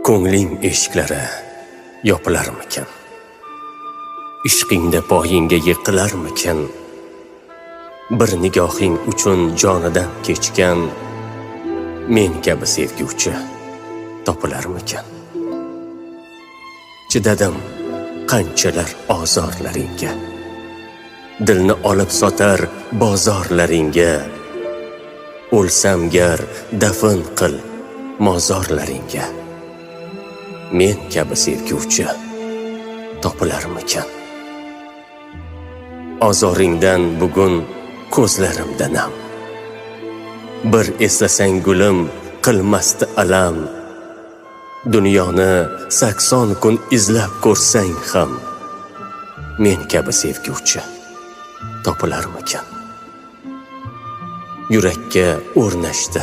Ko'ngling eshiklari yopilarmikan? Ishqingda poyingga yiqilarmikan? Bir nigohing uchun jonidan kechgan men kabi sevguvchi topilarmikan? Chidadim qanchalar ozorlaringga, dilni olib sotar bozorlaringga. O'lsam gar, dafn qil mozorlaringga. Men kabi sevguvchi topilarmikan? Ozoringdan bugun ko'zlarimda nam. Bir eslasang, gulim, qilmasdi alam. Dunyoni 80 kun izlab ko'rsang ham, men kabi sevguvchi topilarmikan? Yurakka o'rnashdi.